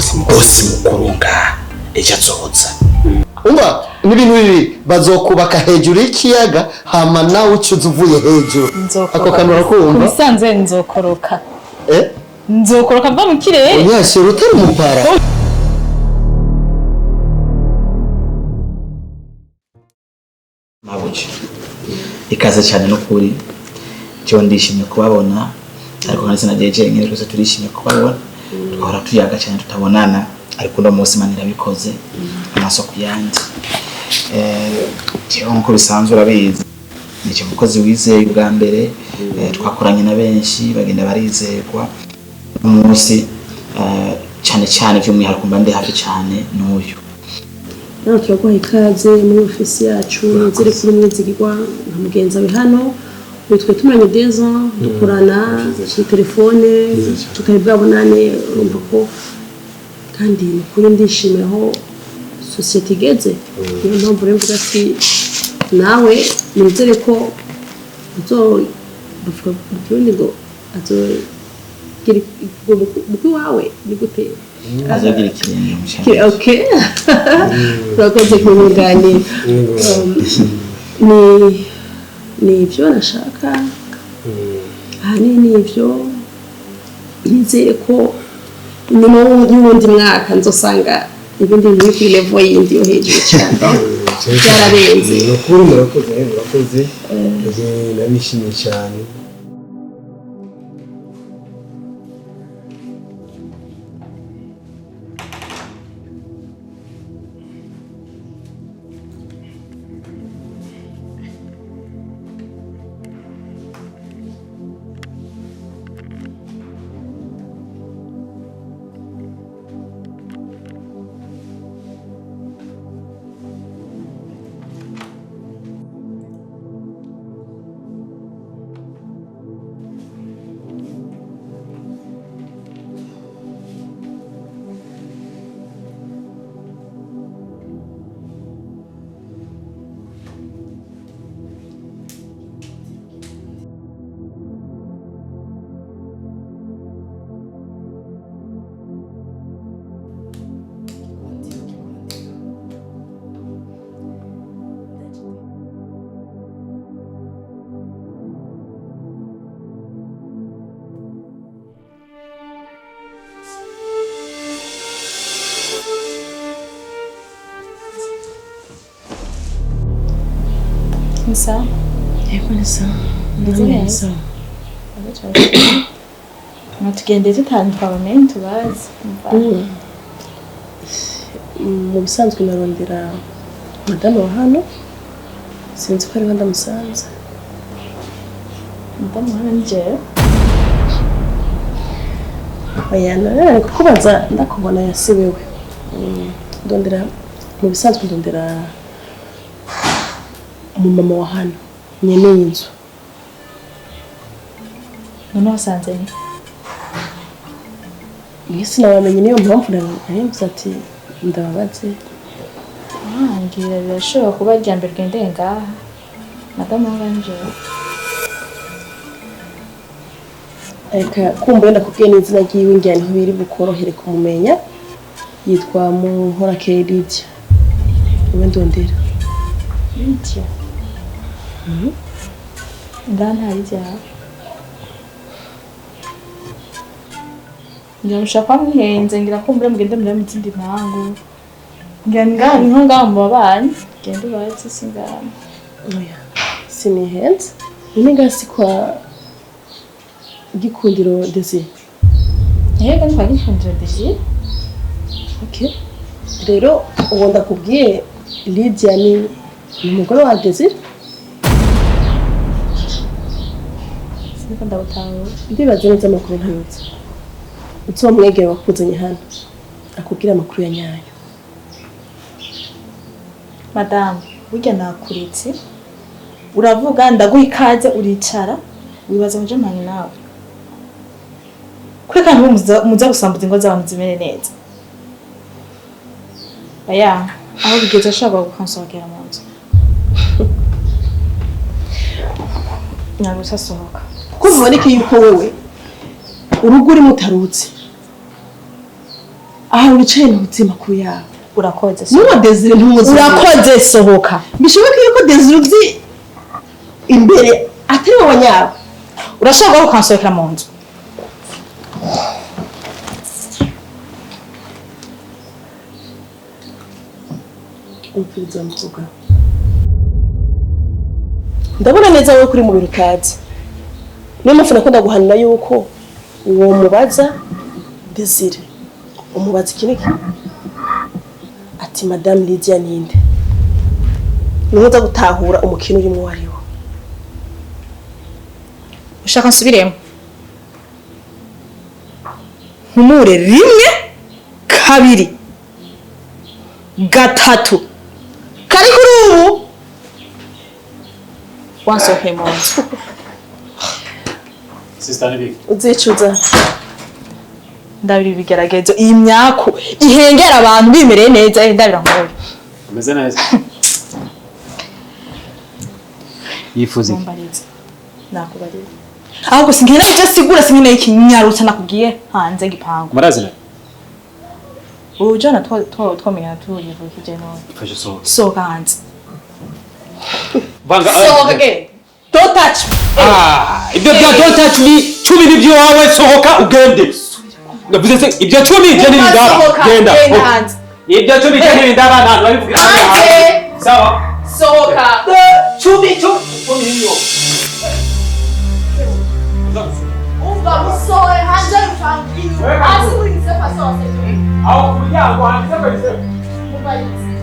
Bosi mukuru. Bosi mukuru ngaha ejo azoza. Umva, ni ibintu bibiri: bazokubaka hejuru y'ikiyaga, hama nawe ucuza uvuye hejuru. Ako kantu Ku urakumva? bisanzwe nzokoroka. Eh? Nzokoroka mva mu kirere. Unyashira utari umupara. Mabuja, ikaze cyane n'ukuri. Jewe ndishimye kubabona, ariko kandi sinagiye jenyine, twese turishimye kubabona. Twahora tuyaga cyane tutabonana, ariko uno munsi Imana irabikoze, amaso ku yandi. Jewe nk'uko bisanzwe urabizi, nije mukozi wizeye ubwa mbere. Twakoranye na benshi bagenda barizerwa. Uno munsi cyane cyane by'umwihariko mba ndi hafi cyane n'uyu. Nawe turaguha ikaze muri ofisi yacu. Nizere ko uri umwizigirwa nka mugenzi wawe hano. Ubu twe tumaranye deza dukorana kuri telefone, tutari bwabonane. Urumva ko kandi ni ukuri ndishimira aho sosiyete igeze. Niyo mpamvu rero mvuga ati nawe nizere ko uzo bavuga mu Kirundi ngo azogira bukwi wawe ni gute? Azogira ikirenge mu cyaro. Okay, urakoze kunyunganira. Ni ibyo nashaka ahanini, ni ibyo. Nizeye ko nyuma y'uwundi mwaka nzosanga ibindi bintu biri kuri level yindi yo hejuru cyane, byararenze. Ni ukuri murakoze, murakoze. Nabishimiye cyane. Ni sawa? Yego, ni sawa. Meze neza. Tugende tutanu twabamenye tubazi. Mu bisanzwe narondera madamu wa hano, sinzi ko ariho ndamusanze. Madamu hano ni jewe. Oya, nari kukubaza ndakubona yasibewe. Ndondera, mu bisanzwe ndondera umumama wa hano nyene y'inzu. None wasanze ni? Mwese nabamenye, niyo mpamvu nari mvuze ati ndababaze. Ah, ngira birashobora kuba irya mbere ugendeye ngaha. Madamu hano ni jewe. Reka kumva wenda kubwiye n'izina ryiwe, ngira niho biri bukorohere kumumenya. Yitwa Muhorakeye Lydia, niwe ndondera. Lydia. Ngaha nta Lydia haba. Ngira mushobora kuba mwihenze, ngira kumbure mugende murebe mu zindi mpangu. Ngira ngaha niho ngaha mu babanyi. Genda ubaze, si ngaha. Oya, sinihenze. None ngaha si kwa Gikundiro Desire? Yego, ni kwa Gikundiro Desire. Okay. Rero uwo ndakubwiye Lydia ni umugore wa Desire. Siniko ndagutahura. Ndibaza neza amakuru ntayuzi. Uzomwegera wakuzanye hano akubwira amakuru ya nyayo. Madamu, burya nakuretse. Uravuga ndaguha ikaze uricara, wibaza ngo nje mpanye nawe. Kwe kandi muza gusambuza ingo z'abantu zimere neza. Oya, aho bigeze ashobora gukonsolera mu nzu. Nyarusa sohoka. Kuko biboneke yuko wewe urugo urimo utarutse. Aha wicaye ntuzi amakuru yawe. Urakoze. N'uwo Desire ntumuzi. Urakoze, sohoka. Bishoboka yuko Desire uzi imbere atari wowe nyawe. Urashobora gukansohokera mu nzu. Umviriza mukobwa, ndabona neza wowe kuri mu bintu utazi. Niyo mpamvu nakunda guhanura yuko uwo mubaza Desire umubaza iki n'iki, ati Madame Lydia ninde, niho uza gutahura umukino urimo uwo ari wo. Ushaka nsubiremo? Nkumure rimwe, kabiri, gatatu, kari kuri ubu wansohokeye mu nzu. Sister, nibiki? Uzicuza. Ndabira ibigeragezo, iyi myaku ihengera abantu bimereye neza. Ndabira nkuru. Umeze neza? Yifuza iki? Mumbarize, nakubariye ahubwo sinkeneye icyo sigura, sinkeneye ikinyarutsa, nakubwiye hanze gipangu. Murazina? Ujana twamenyana tuyivukije none. Fashe sohoka. Sohoka hanze. Vanga. Sohoka, genda, don't touch me. Ah, ibyo bya don't touch me 10 nibyo wawe, sohoka ugende. Ndavuze se ibyo 10 je n'ibindaba. Sohoka, Genda. genda hanze. Ibyo 10 je n'ibindaba, nta babivugira. Hanze. Sawa. Sohoka. 10 10 10 niyo. Umva, musohore hanze hasi muri fasohose. Aho ku muryango handitse ko bizewe.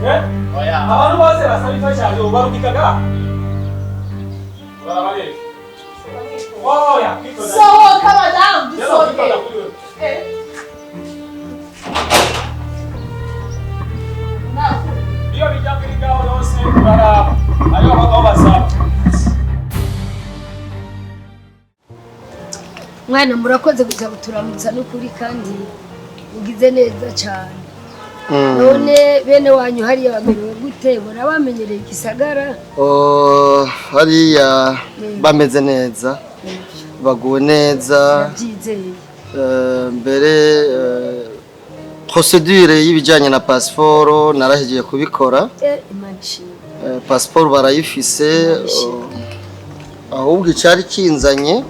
Eh? Oya. Abantu bose basaba imfashanyo barubikaga. Baraba neza. Oya, kwitonda. Sohoka madamu, Rero dusohoke. kwitonda kuri wewe. Iyo bijya kuri ngaho yose baraba. Ayo abagabo basaba. Mwana, murakoze kuza kuturamutsa n'ukuri, kandi ugize neza cyane. None bene wanyu hariya bamerewe gute? Bamenyereye igisagara? Oh, hariya bameze neza, baguwe neza. Ndabyizeye. Mbere procédure y'ibijyanye na pasiporo narahejeje kubikora. Imana ishimwe. Pasiporo barayifise. Ahubwo icyari kinzanye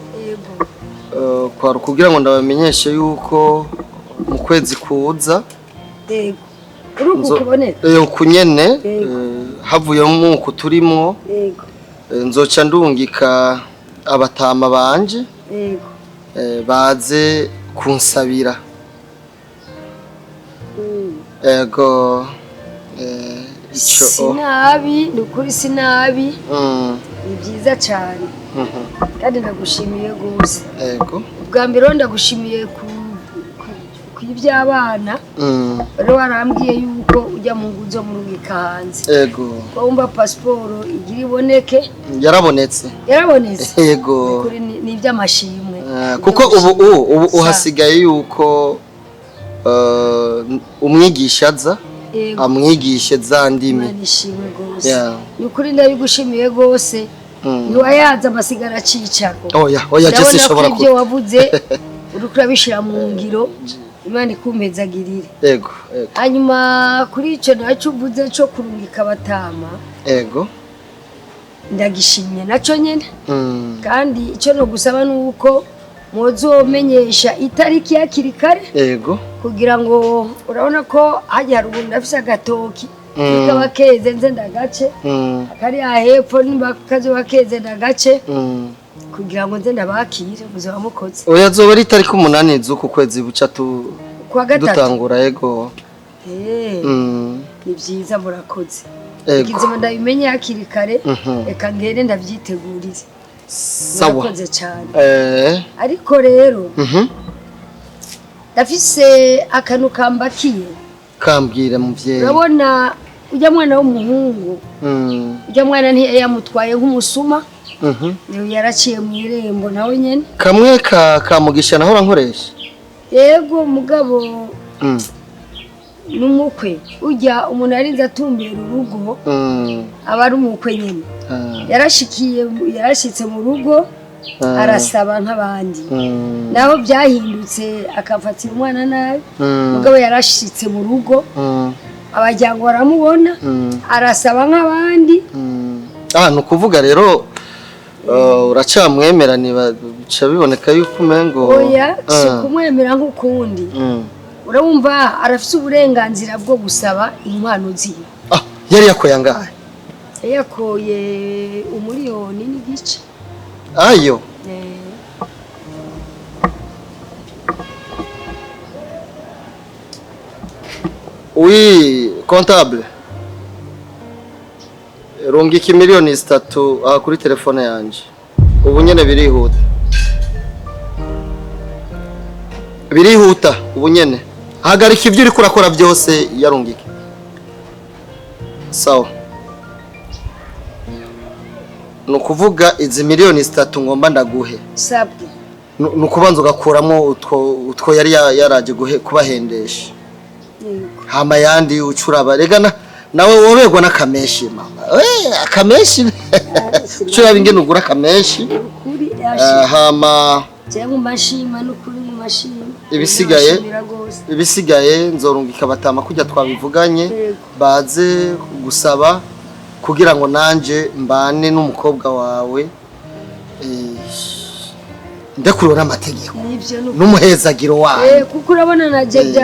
kwari ukugira ngo ndabamenyeshe yuko mu kwezi kuza Yego, uri uku kuboneka. Uku nyene, havuyemo uku turimwo, nzoca ndungika abatama banje baze kunsabira. Ego, ico. Sinabi, ni ukuri sinabi. Ni byiza cyane kandi ndagushimiye rwose. Ubwa mbere rero ndagushimiye ku iby'abana. Rero warambwiye yuko ujya mu nguzo murungika hanze, ko wumva pasiporo igira iboneke. Yarabonetse. Yarabonetse? Ego. Ukuri ni iby'amashimwe. Kuko ubu uhasigaye yuko umwigisha aza amwigishe za ndimi. Imana ishimwe rwose. Ni ukuri ndabigushimiye rwose. Ntiwayaza amasigara acicako. Oya, oya, je Ndabona ko sinshobora ibyo wavuze uriko urabishyira mu ngiro. Imana ikumpezagirire. Ego, ego. Hanyuma kuri icyo nacyo uvuze cyo kurungika abatama, ndagishimye nacyo nyine. Kandi icyo nogusaba ni uko muzomenyesha itariki hakiri kare, kugira ngo urabona ko hajya haruguru ndafise agatoki kaba keze, nze ndagace, kariya hepfo nimba kazoba keze ndagace, kugira ngo nze ndabakire. Muzoba mukoze. Oya, zoba ari itariki 8 z'uku kwezi buca tu Kuwa gatatu? Dutangura, ego. Ni byiza, murakoze. Kugira ndabimenye hakiri kare, reka ngende ndavyitegurire. Sawa. Murakoze cyane. Ariko rero ndafise akantu kambakiye. Kambwira, muvyeyi. Urabona ujya mwana w'umuhungu, ujya mwana ntiyamutwaye nk'umusuma. Yaraciye mu irembo nawe nyene. Kamwe ka kamugisha nahora nkoresha. Yego, mugabo n'umukwe ujya umuntu arinze atumbera urugo, aba ari umukwe nyine. Yarashikiye, yarashitse mu rugo. Arasaba nk'abandi, naho byahindutse akafatira umwana nabi, mugabo yarashitse mu rugo, abajyango baramubona, arasaba nk'abandi. Ah, ni ukuvuga rero uracamwemera, niba bica biboneka yuko umengo Oya, si kumwemera nk'ukundi. Urabumva, arafite uburenganzira bwo gusaba inkwano ziwe. Ah, yari yakoye angahe? Yakoye 1.5 miliyoni. Ayo? Eh. Oui, comptable. Rungika 3 miliyoni aha kuri telefone yanje. Ubu nyene birihuta. Birihuta ubu nyene. Hagarika ibyo uriko urakora byose, yarungike. Sawa. Ni ukuvuga izi 3 miliyoni ngomba ndaguhe. Sabwe. Ni ukubanza ugakuramo utwo yari yaraje guhe kubahendesha. Yego. Hama yandi ucuraba, rega nawe woberwa n'akameshi, mama. Akameshi, ucuraba ingene ugura akameshi. Ukuri. Hama Jewe mu mashima, n'ukuri mu mashima. Ibisigaye? Ndabashimira gose. Ibisigaye nzorungika batama kujya twabivuganye. Yego. Baze gusaba kugira ngo nanje mbane n'umukobwa wawe, ndekuriwe n'amategeko Nivyo, n'ukuri. n'umuhezagiro wawe. Kuko urabona naje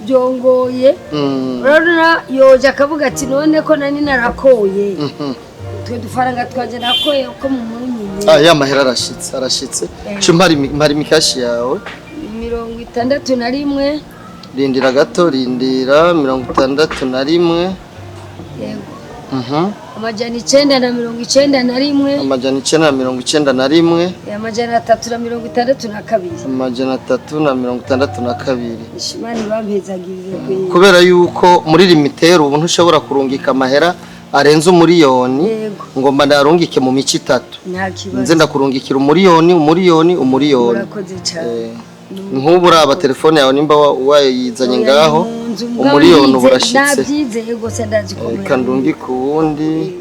byongoye. Urabona yoja akavuga ati: "None ko nani narakoye twe dufaranga twanje nakoye uko mu munyine." Ah, ya mahera arashitse, arashitse. Eh. Cu mpari imikashi yawe. 61. Rindira gato, rindira. 61. Yego. 991. 991. 362. 362. Imana ibampezagirire kwiye. Kubera yuko muri Lumitel ubu ntushobora kurungika amahera arenze 1 miliyoni, Yego. ngomba ndarungike mu mico itatu. Nta kibazo. Nze ndakurungikira 1 miliyoni, 1 miliyoni, 1 miliyoni. Murakoze cyane. Nk'ubu uraba telefone yawe nimba wayizanye Oya, ngaho. ni mu nzu, mugabo 1 miliyoni ubu urashitse. Nabyizeye rwose, ndazi ko Reka ndungike uwundi.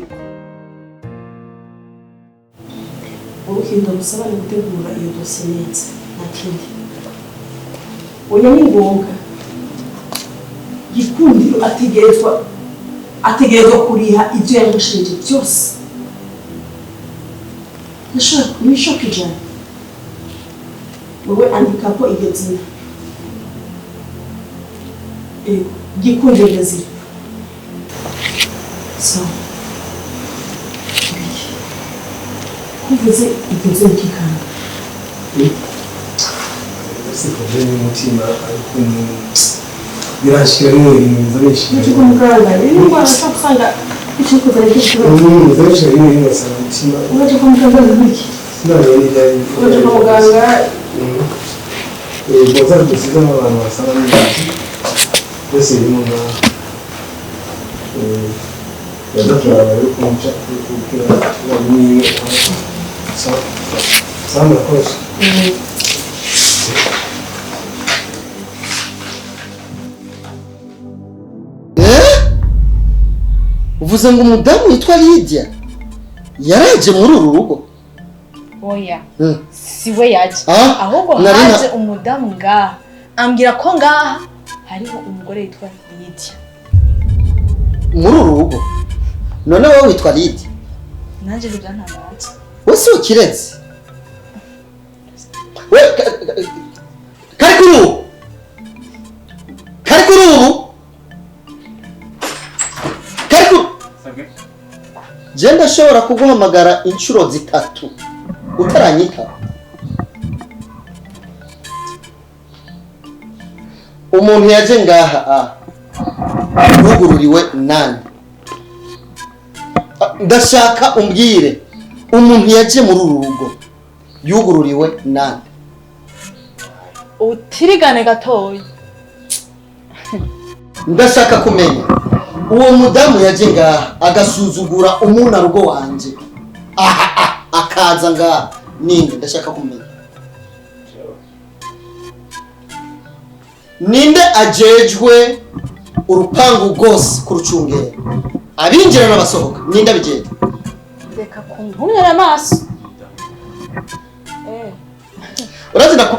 Wowe ikintu ndagusaba ni gutegura iyo dosiye neza, nta kindi. Oya, ni ngombwa. Gikundiro ategerezwa kuriha ibyo yamushinje byose. Ntishobora kwijana. Wowe andika ko iryo zina. Yego, Gikundiro Desire. Sawa. Kuvuze iryo zina ukikanga. Si problème y'umutima, ariko biranshikira rimwe rimwe, biza binshikira. Uje kwa muganga, rero indwara ushobora gusanga biciye kuzana ikindi kibazo. Biza binshikira rimwe rimwe, ugasanga umutima Uraje kwa muganga nk'iki? Sinamenye n'ibyo. Uraje kwa muganga. Yego, za dosiye z'abantu basanga n'ibindi byose birimo ngaho. Yaza kuraba rero kumuca kugira ngo sawa sawa, murakoze. Eh? Uvuze ngo umudamu witwa Lydia yaraje muri uru rugo? Oya, si we yaje. Ah, ahubwo haje umudamu ngaha, ambwira ko ngaha hariho umugore yitwa Lydia. Muri uru rugo? None wowe witwa Lydia? Nanjye ntibyantangaje. We si ukirezi we kari kuri ubu, kari kuri ubu, kari kuri je. Ndashobora kuguhamagara inshuro zitatu utaranyitaba. Umuntu yaje ngaha yugururiwe nani? Ah, ndashaka umbwire, umuntu yaje muri uru rugo yugururiwe nani? Utirigane gatoya. Ndashaka kumenya uwo mudamu yaje ngaha agasuzugura umunarugo wanje, aha akaza ngaha, ninde? Ndashaka kumenya ninde ajejwe urupangu rwose kurucungera, abinjira n'abasohoka, ninde abijejwe? Reka kunkumyara amaso. Urazi nako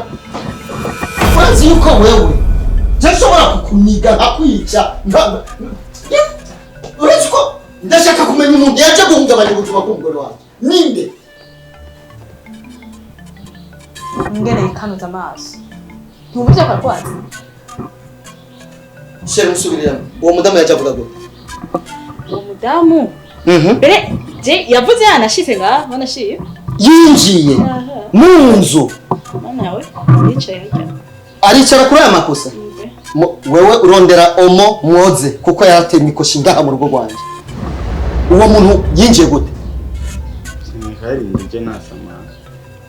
urazi yuko wewe je nshobora kukuniga nkakwica. Urazi ko ndashaka kumenya umuntu yaje guhungabanya ubuzima bw'umugore wanjye ninde? Ngene yikanuza amaso ntuburyo akarwaza. Shere musubiriramo uwo mudamu yaje avuga gute? Uwo mudamu mbere je yavuze yanashitse ngaha wanashiye yinjiye mu nzu nawe yicaye hirya aricara kuri aya makosa. Wewe urondera omo mwoze kuko yarateye ikoshi ngaha mu rugo rwanjye. Uwo muntu yinjiye gute?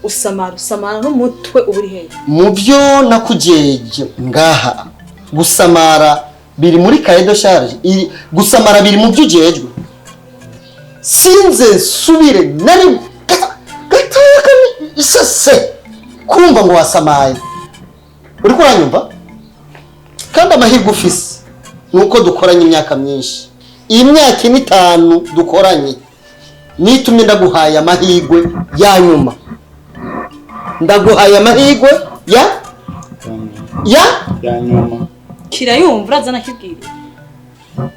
Usamara usamara n'umutwe uri hehe? Mu byo nakujeje ngaha gusamara biri muri cahier de charge, gusamara biri mu byo ujejwe. Sinze subire nari gataka isase kumva ngo wasamaye. Uri kuranyumva? Kandi amahirwe ufise nuko dukoranye imyaka myinshi. Iyi myaka 5 dukoranye nitumye ndaguhaye amahirwe ya nyuma. Ndaguhaye amahirwe ya nyuma. Kirayumva urazana kibwira.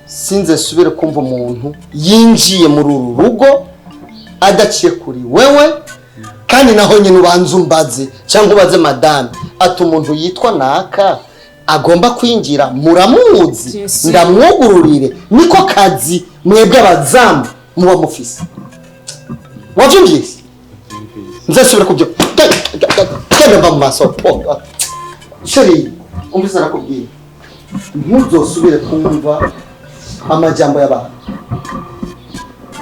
Sinze subire kumva umuntu yinjiye muri uru rugo adaciye kuri wewe, kandi naho nyine ubanza umbaze cyangwa ubaze madame ati umuntu yitwa naka agomba kwinjira muramuzi ndamwugururire. Niko kazi mwebwe abazamu muba mufise. Wavyumvise? Nzasubira kubyo genda mva mu maso po sheri umvise narakubwiye ntuzosubire kumva amajambo y'abantu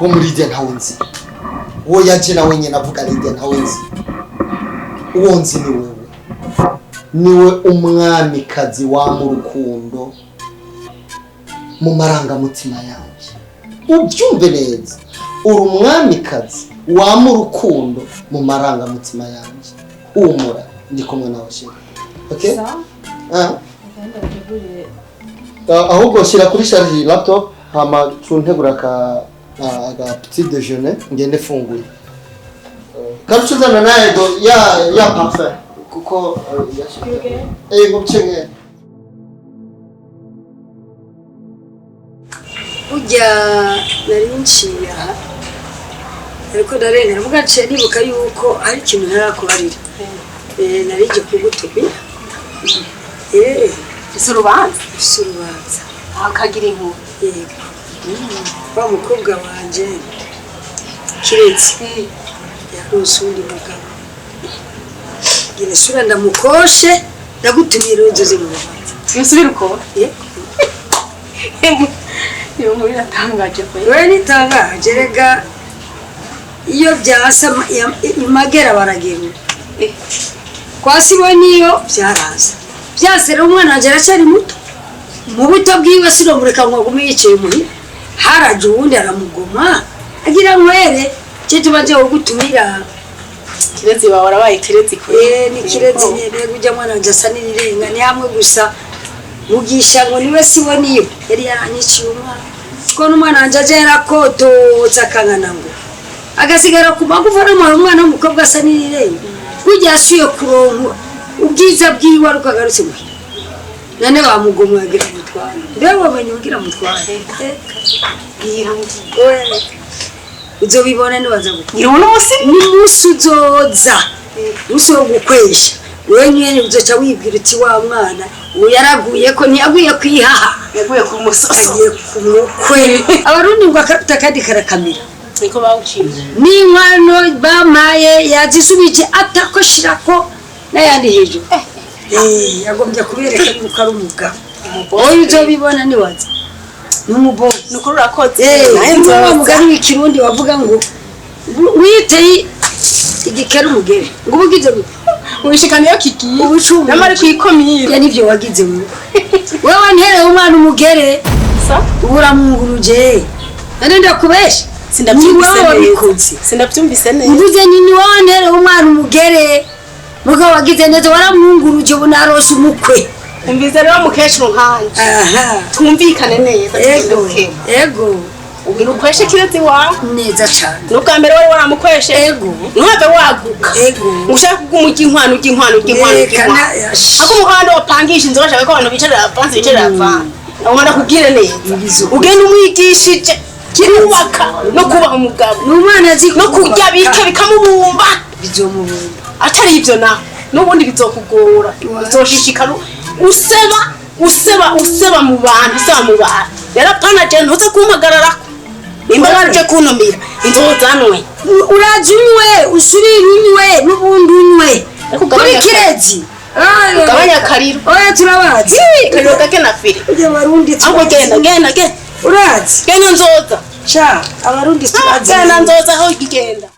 bo muri Lydia ntawe nzi. Uwo yaje nawe nyine avuga Lydia ntawe nzi. Uwo nzi ni wewe, niwe umwamikazi wa mu rukundo mu marangamutima yanjye. Ubyumve neza, uri umwamikazi wa mu rukundo mu marangamutima yanjye. Humura ndi kumwe nawe sheri. Okay? Ahubwo shyira kuri charge laptop hama cuntegura ka aga petit déjeuner ngende funguye. Karuchuzana naye do ya parfait kuko yashyize. Ego mchenge. Ujya nari nciye aha ariko ndarengera mvuga nce nibuka yuko hari ikintu ntarakubarira. Nari nje kugutumira. Ese urubanza? Ese urubanza. Akagira inkuru. Yego. Wa mukobwa wanje Kiretse yaronse uwundi mugabo. Ngira sura ndamukoshe ndagutumira uzoze mu rubanza. Usubire uko? Yego. Iyo nkuru iratangaje pe. Wewe nitangaje rega iyo byasa imagera baragerura. Kwa sibo niyo byaraza. Byase rero umwana wanje aracyari muto. Mu buto bwiwe sinomureka ngo agume yicaye muhira. Haraje uwundi aramugoma agira nkwere cyo tubaje kugutumira. Kirezi bawe warabaye Kirezi kwe. Ni Kirezi nyene kujya mwana wanje asa n'irirenga ni hamwe gusa mugisha ngo niwe sibo niyo yari yaranyiciye umwana. Ko n'umwana wanje aje yarakototsa akangana ngo agasigara ku magufa n'umwana w'umukobwa asa n'irirenga. Kujya asuye kuronka ubwiza bwiwe aruko agarutse muhira. Nane bamugomwa agira mutware. Mbe wamenye ugira mutware. Ngira uzobibona nibaza gukora. Ngira uno musi ni musi uzoza. Musi wo gukwesha. Wewe nyene uzoca wibwira uti wa mwana uwo yaraguye ko ntiyaguye kwihaha. Yaguye ku musoso. Agiye ku mukwe. Abarundi ngo akaruta kandi karakamira. Niko bawuciye. N'inkwano bamaye yazisubije atako shirako n'ayandi hejuru. Yagombye kubereka yuko ari umugabo. Oyo uzobibona niwaza. N'umubozi. Nukuri urakoze. Naye nzoba mugani w'ikirundi wavuga ngo witeye igikera umugere. Ngo ubugize gute? Wishikana iyo kigiye. Ubucumi. Namari kwikomira. Ya nivyo wagize wewe. Wewe ntereye umwana umugere. Sa? Uburamwunguruje. None ndakubesha. Sindabyumvise neza. Sindabyumvise neza. Mvuze nini wowe ntereye umwana umugere. Mugabo wagize neza waramwunguruje ubu narose umukwe. Umvize rero mukecuru nkanje. Aha. Twumvikane neza. Ego. Ego. Ugira ukweshe Kirezi wawe. Neza cane. N'ubwa mbere wari waramukweshe. Ego. Ntuhave waguka. Ego. Ushaka kuguma urya inkwano, urya inkwano, urya inkwano, urya Reka inkwano. Ako umuhanda wapangisha inzu, bashaka ko abantu bicarira avanze, bicarira avanze. Ugomba kubwire neza. Ngize ukuri. Ugenda umwigishije kubaka no kubaha umugabo. Ni umwana azi No kurya bike bikamubumba. Bizomubumba. Atari ibyo naho n'ubundi bizokugora, uzoshishikara useba, useba, useba mu bantu, useba mu bantu. Rero apana je, ntuze kumpagararako nimba waruje kuntumira inzozanwe. Uraza unywe, usubire unywe, n'ubundi unywe. Ariko Kuri ugabanya. Kirezi. Ugabanya akariro. Oya, turabazi. Akariro gake na firi. Ujya abarundi Ahubwo genda, genda, genda. Urazi. Genda, nzoza. Sha, abarundi turazi. Genda, nzoza aho igenda.